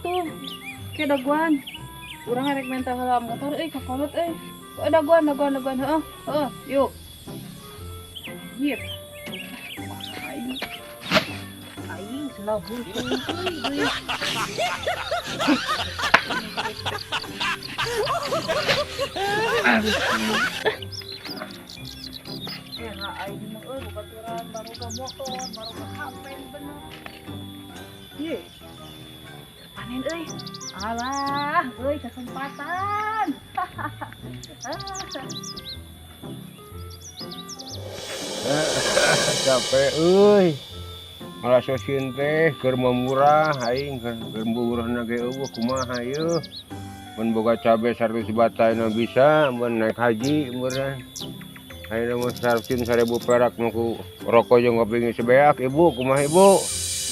atuh. Ke daguan. Urang rek menta heula motor euy ka kolot euy. Oh, daguan daguan daguan heeh. Heeh, yuk. Yep. Aing. Aing senal buntung euy. Era aing mah euy babaturan baroga motor, baroga HP bener. Ye. Panen euy. Alah, euy kesempatan. Capek euy. Malah sosin teh keur murah aing keur murahna ge eueuh kumaha ieu. Mun boga cabe 100 bataina bisa mun naik haji meureun. Ayeuna mah 100 1000 perak mah ku rokok jeung kopi geus beak ibu kumaha ibu.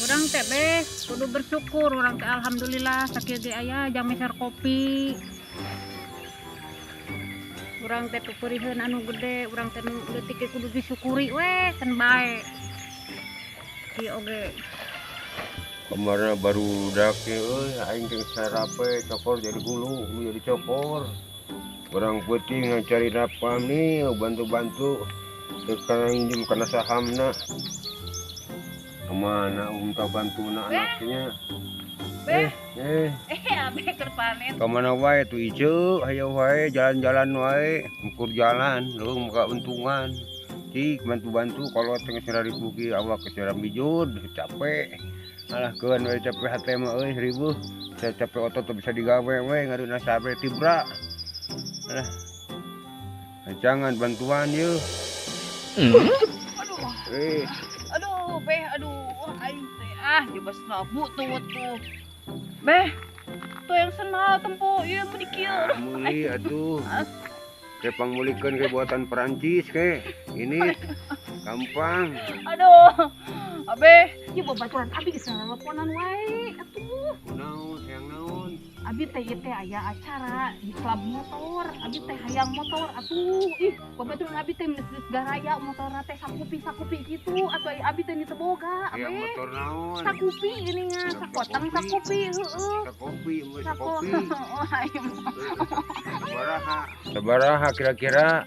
Urang teh beh kudu bersyukur urang teh alhamdulillah sakieu ge aya jang meser kopi. Urang teh pupuriheun anu gede, urang teh nu leutik ge kudu disyukuri we can bae. Ieu oge. Kemarin baru dak euy aing teh sarape cokor jadi gulu, jadi cokor. Urang peuting cari nafkah nih bantu-bantu sekarang injem kana sahamna. Kemana minta bantuna anaknya? Beh. Abe keur panen. Kemana wae tuh ieu, hayo wae jalan-jalan wae, ukur jalan, leuh muka untungan. Cik bantu-bantu kalau teh geus ribu ki awak geus bijud, capek. Alah keun we capek hate mah euy ribuh. Saya capek otot teu bisa digawe we ngaduna sabe tibra. Alah. Jangan bantuan yeuh. Aduh. Eh. Aduh, beh, aduh, aing teh ah, bebas nabu tuh tuh. Beh, tuh yang senal tempo, ieu mah dikieu. Meuli atuh. Ke pangmulikeun ke buatan Perancis ke. Ini gampang. Aduh. Abe, ieu babaturan abi geus nelponan wae atuh. Naon, hayang naon? Abi teh ieu teh aya acara di klub motor. Abi teh hayang motor atuh. Ih, babaturan abi teh geus garaya motorna teh sakupi-sakupi kitu atuh ai abi teh teu boga. Hayang motor naon? Sakupi geuningan, sakoteng sakupi heueuh. Sakopi, mun sakopi. Oh, aing. Sabaraha? Sabaraha kira-kira?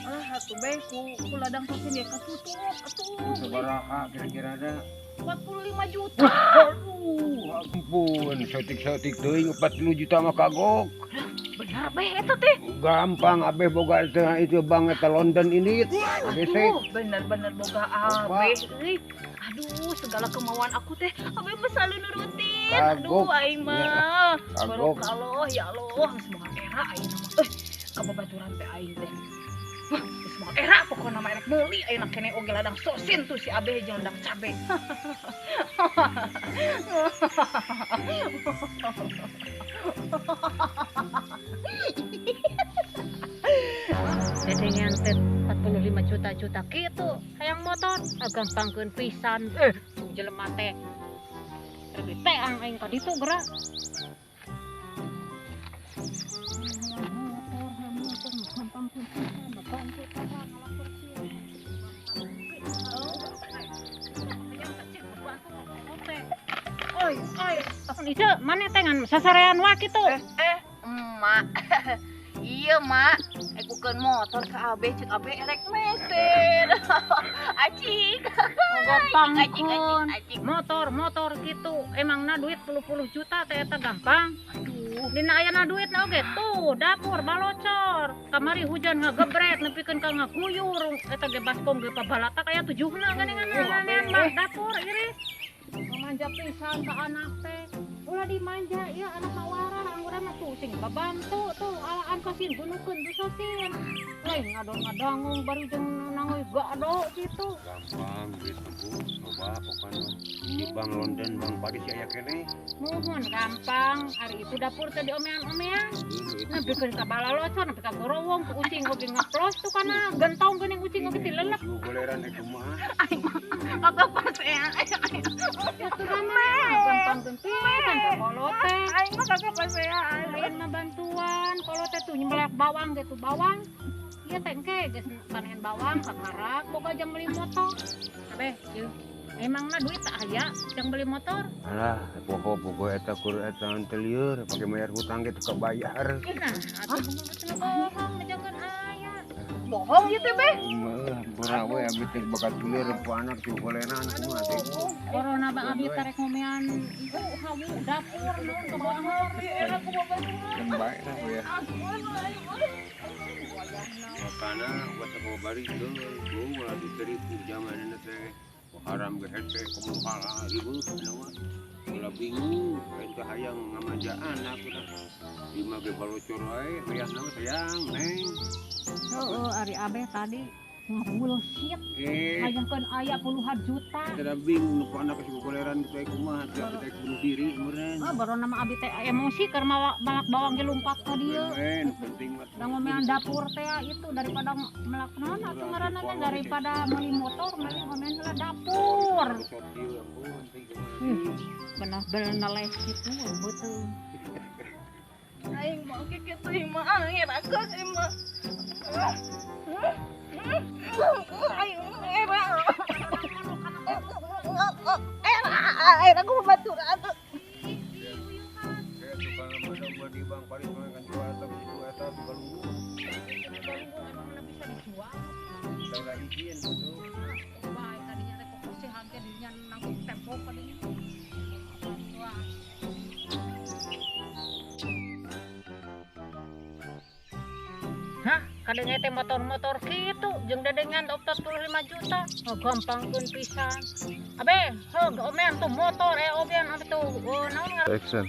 Ah, atuh beh ku ladang sosin ge katutup atuh. Sabaraha kira-kira da? 45 juta. Aduh, ampun, sotik-sotik teuing 40 juta mah kagok. Bener beh eta teh. Gampang abeh boga teh itu bang eta London ini. ABC. Aduh, bener-bener boga abeh euy. Aduh, segala kemauan aku teh abeh mah selalu nurutin. Aduh, aing mah. Barokallah ya Allah, geus boga era aing mah. Ka babaturan teh aing teh. Wah, geus boga era pokona mah erek meuli ayeuna keneh oge ladang sosin tuh si abeh jeung ladang cabe. Dedengan teh 45 juta-juta kitu hayang motor gampangkeun pisan. Jelema teh. Rek teang aing ka ditu geura. Oi, oi, ieu maneh teh ngan sasarean wae kitu. Emak. Iya, Mak. Ekukeun motor ka abeh ceuk abeh erek meser. Acik. Gampangkeun. Motor-motor kitu. Emangna duit puluh-puluh juta teh eta gampang. Aduh, dina ayana duitna oge tuh dapur balocor. Kamari hujan ngagebret nepikeun ka ngaguyur eta ge baskom ge pabalatak aya tujuhna geuningan mah dapur iris. Manja pisan ka anak teh. Ulah dimanja ieu anak mah warah angguran mah tuh sing babantu tuh alaan sosin bunukeun tuh sosin. Lain ngadon-ngadangung bari jeung nangoy gado kitu. Gampang duit Bu, loba pokona. Di Bank London, Bank Paris aya keneh. Muhun gampang, ari itu dapur teh diomean-omean. Nepikeun ka balalocor, nepi ka gorowong ku ucing oge ngaplos tuh kana gentong geuning ucing oge tilelep. Goleran teh kumaha? Aing mah kakapasean. Atuh mah gampang pisan ka kolot teh. Aing mah kakapasean. Lain mah bantuan, kolot teh tuh nyembelak bawang gitu bawang. Ieu teh engke geus panen bawang kakarak boga jang meuli motor. Abeh, ieu. Emangna duit tak aya yang beli motor? Alah, poho-poho eta kur eta teu lieur pake bayar hutang ge teu kabayar. Nah, atuh kumaha bohong mejakeun aya. Bohong ieu teh Beh. Hampura we abi teh bakat lieur ku anak cu golenan kumaha teh. Corona bang abi tarek ngomean ibu hawu dapur naon kebocor. Era kumaha bae. Yang bae lah we ya. Makana buat aku bari deui, ulah diteripu zamanna teh. Haram ge hese komo kalah ribu mah. Ulah bingung, teh hayang ngamanjaan aku teh. Lima ge balocor wae, wayahna mah sayang, Neng. Heeh, ari abeh tadi ngabullshit. Hayangkeun aya puluhan juta. Tidak bingung nu anak geus gogoleran kitu aya kumaha, teh bunuh diri meureun. Oh, baru nama abi teh emosi keur malak bawang ge lumpat ka dieu. Penting mah. Da ngomean dapur teh itu daripada melak naon atuh ngaranna teh daripada meuli motor meuli ngomean heula dapur. Bener-bener leh kitu beuteung. Aing mah kitu mah ngerakeun ieu mah. Aing era. Era aku membantu atuh. Saya tukang mana di Bang Paris kan jual atau itu eta tukang lungguh. Emang bisa dijual. Saya izin gitu. Baik tadinya teh kebersihan teh dinya nangkep tembok tadinya. Wah. Hah, kadangnya teh motor-motor kitu jeung dedengan 45 juta. Oh, gampangkeun pisan. Abe, heuh omean tuh motor omean atuh. Oh, naon ngaran? Action.